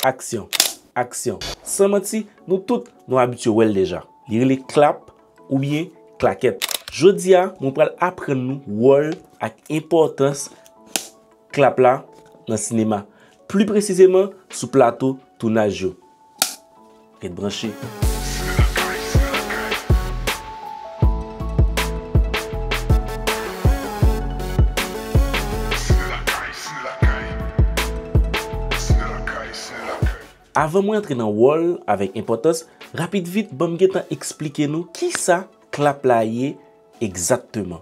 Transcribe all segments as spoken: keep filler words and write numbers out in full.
Aksyon! Aksyon! San manti, nou tout nou abitye wè l deja. Li rele klap oubyen klakèt. Jodi a, mwen pral aprann nou wòl ak enpòtans klap la nan sinema, pli presizeman sou plato tounaj yo. Ret branche. Avan mwen antre nan wòl avèk enpòtans, rapid vit, ban m gentan eksplike nou kisa klap la ye egzakteman.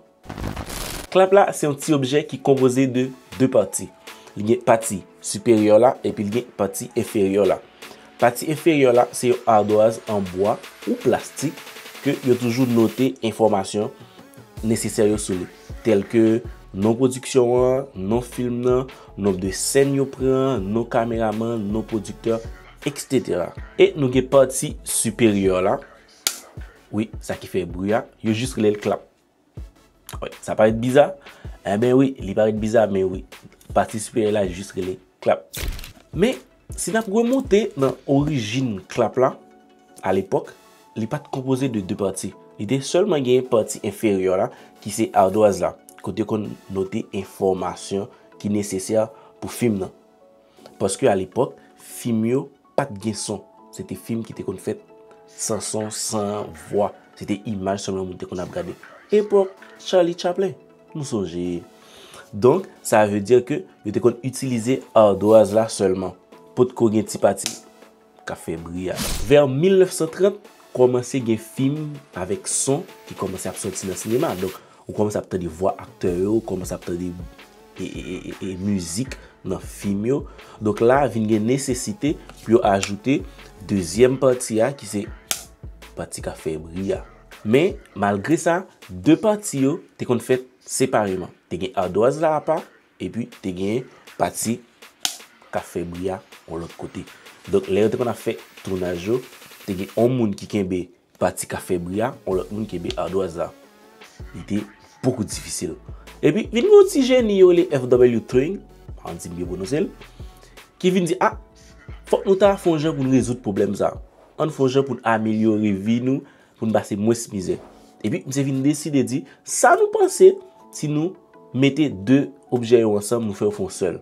Klap la se yon ti objè ki konpoze de de pati. Li gen pati siperyè la epi li gen pati enferyè la. Pati enferyè la se yon adwaz an bwa ou plastik ke yo toujou note enfòmasyon nesesè yo sou li, tèlke non pwodiksyon an, non fim nan, nonb de sèn yo pran, non kameramann, non pwodiktè, etsetera. E nou gen pati siperyè la. Wi, sa ki fè bri a, yo jis rele l klap. Wi, sa parèt biza? Enben wi, li parèt biza, men wi, pati siperyè la jis rele klap. Men, si n ap remonte nan orijin klap la, alepòk, li pa t konpoze de de pati. Li te sèlman gen pati enferyè la, ki se adwaz la, kote yo konn note enfòmasyon ki nesesè pou fim nan. Paske alepòk, fim yo pa t gen son. Se te fim ki te konn fèt san son, san vwa. Se te imaj sèlman moun te konn ap gade. Epòk Charlie Chaplin, nou sonje. Donk, sa vle di ke yo te konn itilize adwaz la sèlman. Potko gen ti pati k ap fè bri a. Vè mil nèf san trant, kòmanse gen fim avèk son ki kòmanse ap sòti nan sinema. Donk, ou kòmanse ap tande vwa aktè yo, ou kòmanse ap tande e, e, e, e, e mizik nan fim yo. Donk la, vin gen nesesite pou yo ajoute dezyèm pati a, ki se pati k ap fè bri a. Men, malgre sa, de pati yo te konn fèt separeman. Te gen adwaz la apa, epi te gen pati k ap fè bri a yon lòt kote. Donk, lè yo te konn ap fè tounaj yo, te gen yon moun ki kenbe pati k ap fè bri a, yon lòt moun kenbe adwaz la. Li te bokou difisil. Epi, vin gen yon ti jeni yo rele F W Thring, pa konn si m byen pwononse l, ki vin di, a, fòk nou ta fè yon jan pou n rezoud pwoblèm sa. Ann fè yon jan pou n amelyore vi nou, pou n pase mwens mizè. Epi, misye vin deside di, sa nou panse si nou mete de objè yo ansanm, nou fè yo fè yon sèl.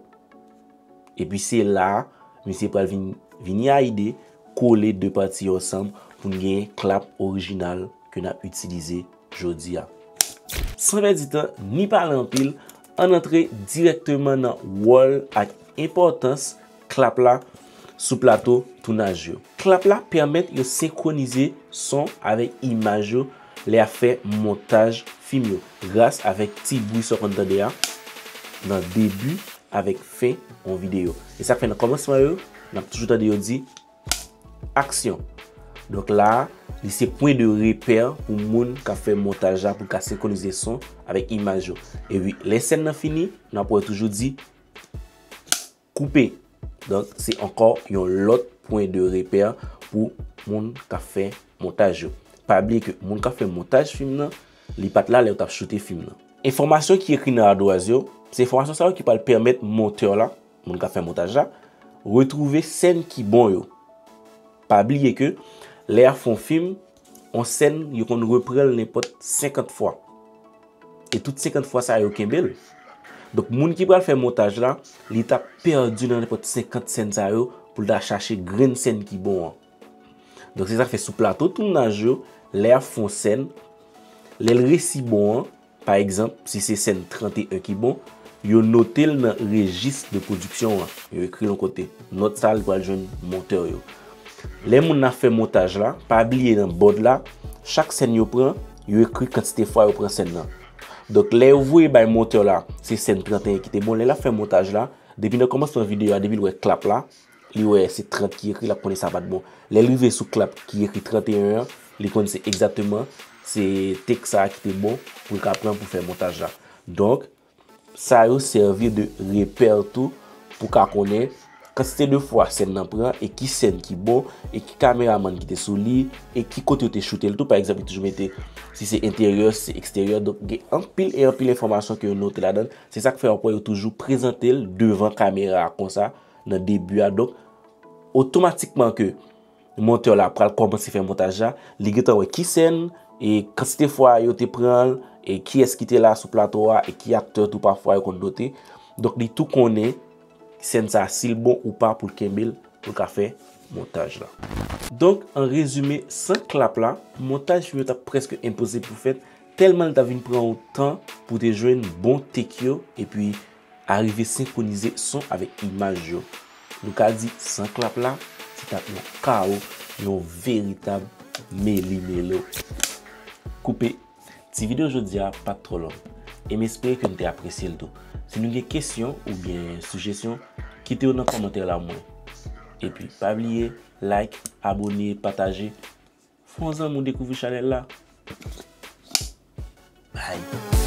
Epi se la, misye pral vin, vini a ide kole de pati yo ansanm pou n gen klap orijinal ke n ap itilize jodi a. San pèdi tan, ni pale anpil, ann antre dirèkteman nan wòl ak enpòtans klap la sou plato tounaj yo. Klap la pèmèt yo senkwonize son avèk imaj yo lè y ap fè montaj fim yo, gras avèk ti bri sa w konn tande a nan debi avèk fen yon videyo. E sa k fè nan kòmansman yo, n ap toujou tande yo di, aksyon. Donk la, li se pwen de repè pou moun k ap fè montaj la, pou l ka senkwonize son avèk imaj yo. Epi, lè sèn nan fini, n ap wè toujou di, koupe. Donk, se ankò yon lòt pwen de repè pou moun k ap fè montaj yo. Pa bliye ke moun k ap fè montaj fim nan, li pa t la lè yo t ap choute fim nan. Enfòmasyon ki ekri nan adwaz yo, se enfòmasyon sa yo ki pral pèmèt montè la, moun k ap fè montaj la, retwouve sèn ki bon yo. Pa bliye ke lè y ap fè yon fim, yon sèn, yo konn repran l nenpòt senkant fwa. E tout senkant fwa sa yo kenbe l. Donk, moun ki pral fè montaj la, li t ap pèdi nan nenpòt senkant sèn sa yo pou l ta chache grenn sèn ki bon an. Donk, se sa k fè sou plato tounaj yo, lè y ap fè yon sèn, lè l resi bon an, pa egzanp, si se sèn trannteyen ki bon, yo note l nan rejis de pwodiksyon an. Yo ekri l yon kote. Nòt sa a, li pral jwenn montè yo. Lè moun nan ap fè montaj la, pa bliye nan bòd la, chak sèn yo pran, yo ekri kantite fwa yo pran sèn nan. Donk, lè yo voye bay montè la, se sèn trannteyen ki te bon. Lè l ap fè montaj la, depi nan kòmansman videyo a, depi l wè klap la, li wè se trant ki ekri, l ap konnen sa pa t bon. Lè l rive sou klap ki ekri trannteyen an, li konn se egzakteman se tek sa a ki te bon pou l ka pran pou fè montaj la. Donk, sa yo sèvi de repè tou pou ka konnen kantite de fwa sèn nan pran e ki sèn ki bon e ki kameramann ki te sou li e ki kote yo te choute l tou. Pa egzanp, yo toujou mete si se enteryè, si se eksteryè. Donk, gen anpil e anpil enfòmasyon ke yo note ladan l. Se sa k fè w ap wè yo toujou prezante l devan kamera a konsa nan debi a. Donk, Otomatikman ke montè la pral kòmanse fè montaj la, li gentan wè ki sèn, e kantite fwa yo te pran l, e kiyès ki te la sou plato a, e ki aktè tou pafwa yo konn note. Donk, li tou konnen sèn sa, si l bon ou pa pou l kenbe l, pou l ka fè montaj la. Donk, an rezime, san klap la, montaj fim yo t ap prèske enposib pou fèt, tèlman l t ap vin pran w tan pou te jwenn bon take yo, epi arive senkwonize son avèk imaj yo. Nou ka di, san klap la, se t ap yon kawo, yon veritab meli melo. Koupe. Ti videyo jodi a pa t twò long, e m espere ke n te apresye l tou. Si nou gen kesyon oubyen sijesyon, kite yo nan kòmantè la mwen. Epi, pa bliye, like, abone, pataje. Fè yon zanmi w dekouvri chanèl la. Bye!